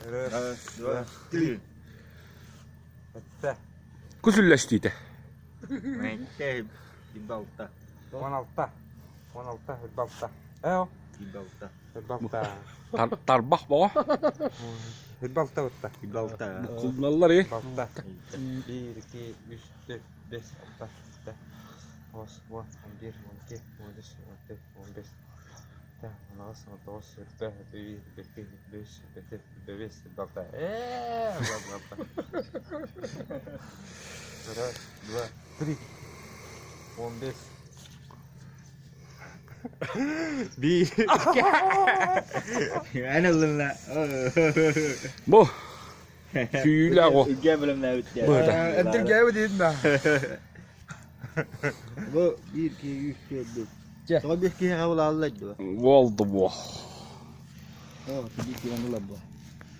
Раз, два, три. Сэттэ. Күсүллэстиитэ. Мэйтэй балта. 16. 16 балта. Ээ, Балта. балта. Тарбах боҕо. Балта бутта. Балта. Кулналлар и. Балта. 1, 2, 3, 4, 5, 6, 7, 8, 10, 11, 12, 13, 14, 15, 16, 19, 21, 22, 23, 24, 25, балта. Ээ, балта. Раз, два, три. 15. Bir. Эн ыллынна. Бу сүүйүүлээх о. Үргэ бөлөмнөөбүт Быһыта. Энтиргээбит иһин да. Бу 1, 2, 3, 4, 5. Тоҕо bir киһи хабылааллар дуо? Уолду буо. Оо, тиги киһи бу.